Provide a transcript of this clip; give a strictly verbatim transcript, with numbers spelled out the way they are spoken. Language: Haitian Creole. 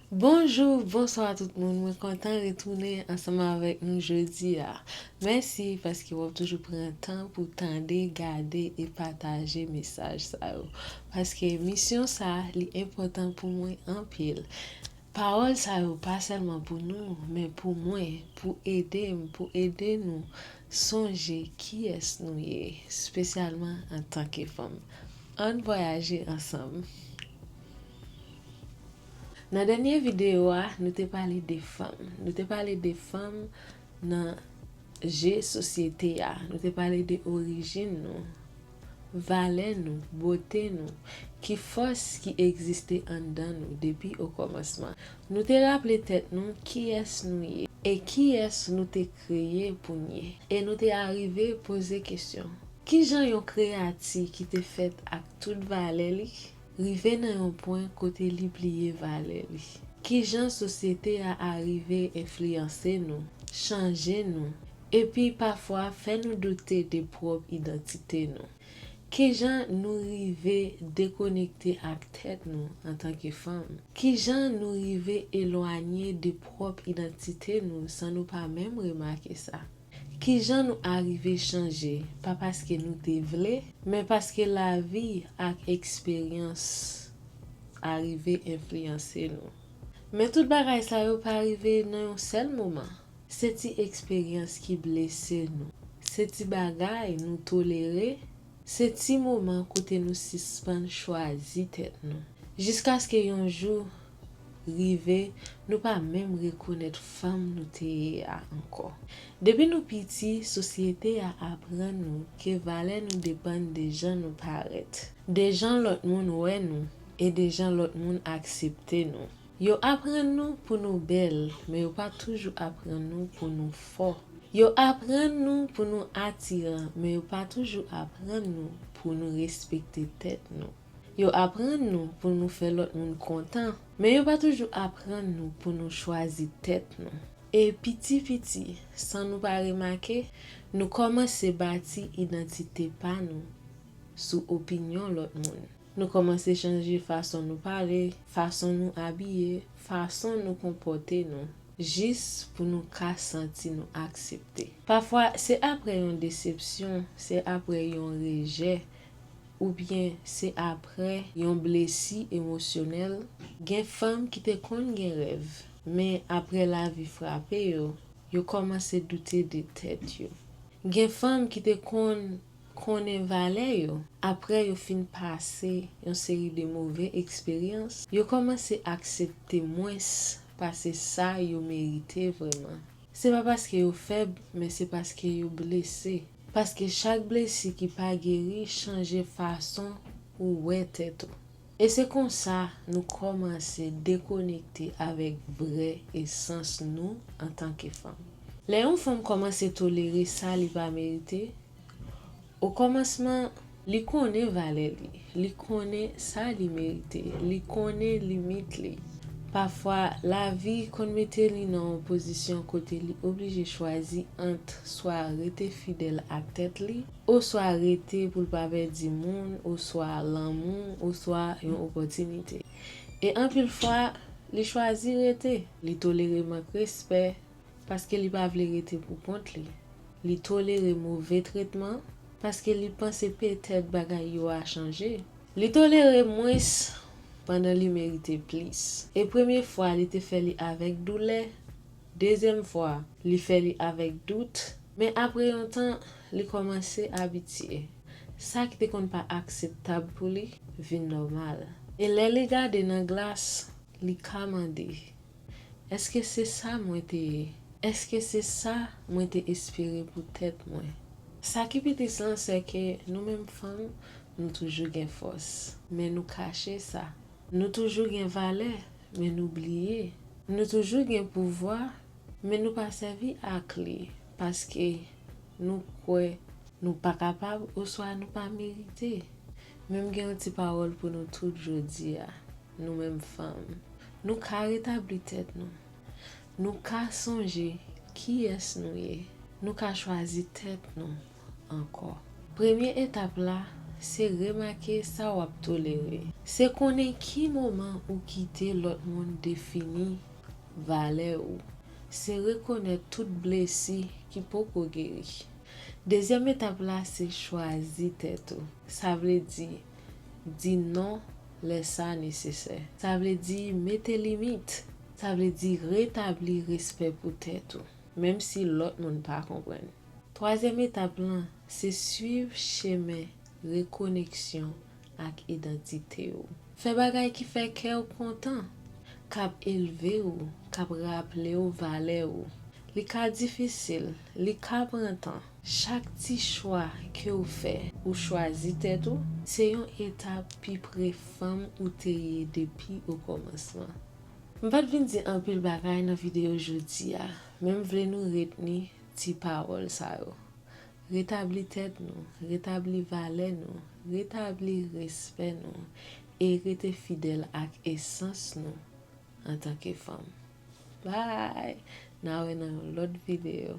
Bonjou, bonswa tout moun. Mwen kontan retounen ansanm avèk nou jodi a. Mèsi paske w ap toujou pran tan pou tande, gade e pataje mesaj sa yo. Paske misyon sa, li enpòtan pou mwen anpil. Pawòl sa yo pa sèlman pou nou, men pou mwen, pou ede m, pou ede nou sonje kiyès nou ye, espesyalman antanke fanm. Ann vwayaje ansanm. Nan dènye videyo a, nou te pale de fanm. Nou te pale de fanm nan je sosyete a. Nou te pale de orijin nou, valè nou, bote nou, ki fòs ki egziste anndan nou depi okòmansman. Nou te raple tèt nou kiyès nou ye e kiyès nou te kreye pou n ye. E nou te arive poze kesyon, ki jan yon kreyati ki te fèt ak tout valè li rive nan yon pwen kote li bliye valè li? Ki jan sosyete a arive enfliyanse nou, chanje nou, epi pafwa fè nou doute de pwòp idantite nou? Ki jan nou rive dekonekte ak tèt nou antanke fanm? Ki jan nou rive elwanye de pwòp idantite nou san nou pa menm remake sa? Ki jan nou arive chanje, pa paske nou te vle, men paske lavi ak eksperyans arive enfliyanse nou? Men tout bagay sa yo pa rive nan yon sèl moman. Se ti eksperyans ki blese nou. Se ti bagay nou tolere. Se ti moman kote nou sispann chwazi tèt nou. Jiskaske yon jou rive, nou pa menm rekonèt fanm nou te ye a ankò. Depi nou piti, sosyete a aprann nou ke valè nou depann de jan nou parèt, de jan lòt moun wè nou, e de jan lòt moun aksepte nou. Yo aprann nou pou nou bèl, men yo pa toujou aprann nou pou nou fò. Yo aprann nou pou nou atiran, men yo pa toujou aprann nou pou nou respekte tèt nou. Yo aprann nou pou nou fè lòt moun kontan, men yo pa toujou aprann nou pou nou chwazi tèt nou. E piti piti, san nou pa remake, nou kòmanse bati idantite pa nou sou opinyon lòt moun. Nou kòmanse chanje fason nou pale, fason nou abiye, fason nou konpòte nou, jis pou nou ka santi nou aksepte. Pafwa, se apre yon desepsyon, se apre yon rejè, oubyen se apre yon blesi emosyonèl. Gen fanm ki te konn gen rèv, men apre lavi frape yo, yo kòmanse doute de tèt yo. Gen fanm ki te konn konnen valè yo, apre yo fin pase yon seri de move eksperyans, yo kòmanse aksepte mwens pase sa yo merite vrèman. Se pa paske yo fèb, men se paske yo blese. Paske chak blesi ki pa geri chanje fason ou wè tèt ou. E se konsa nou kòmanse dekonekte avèk vrè esans nou antanke fanm. Lè yon fanm kòmanse tolere sa li pa merite, okòmansman, li konnen valè li, li konnen sa li merite, li konnen limit li. Pafwa, lavi konn mete li nan yon pozisyon kote li oblije chwazi ant swa rete fidèl ak tèt li, oswa rete pou l pa pèdi moun, oswa lanmou, oswa yon opòtinite. E anpil fwa, li chwazi rete. Li tolere mank respè, paske li pa vle rete pou kont li. Li tolere move tretman, paske li panse petèt bagay yo a chanje. Li tolere mwens pandan li merite plis. E premye fwa, li te fè li avèk doulè. Dezyèm fwa, li fè li avèk dout. Men apre yon tan, li kòmanse abitye. Sa ki te konn pa akseptab pou li vin nòmal. E lè li gade nan glas, li ka mande, èske se sa mwen te ye? Èske se sa mwen te espere pou tèt mwen? Sa ki pi tris lan, se ke nou menm fanm, nou toujou gen fòs, men nou kache sa. Nou toujou gen valè, men nou bliye. Nou toujou gen pouvwa, men nou pa sèvi ak li paske nou kwè nou pa kapab oswa nou pa merite. Men m gen yon ti pawòl pou nou tout jodi a, nou menm fanm. Nou ka retabli tèt nou. Nou ka sonje kiyès nou ye. Nou ka chwazi tèt nou ankò. Premye etap la, Se remake sa w ap tolere. Se konnen ki moman ou kite lòt moun defini valè ou. Se rekonèt tout blesi ki poko geri. Dezyèm etap la se chwazi tèt ou. Sa vle di, di non lè sa nesesè. Sa vle di mete limit. Sa vle di retabli respè pou tèt ou, menm si lòt moun pa konprann. Twazyèm etap lan se swiv chemen rekoneksyon ak idantite w. Fè bagay ki fè kè w kontan, k ap elve w, k ap raple w valè w. Li ka difisil, li ka pran tan. Chak ti chwa ke w fè, ou chwazi tèt ou, se yon etap pi pre fanm ou te ye depi okòmansman. M pa t vin di anpil bagay nan videyo jodi a, men m vle nou retni ti pawòl sa yo. Retabli tèt nou, retabli valè nou, retabli respè nou, e rete fidèl ak esans nou antanke fanm. Bye! N a wè nan yon lòt videyo.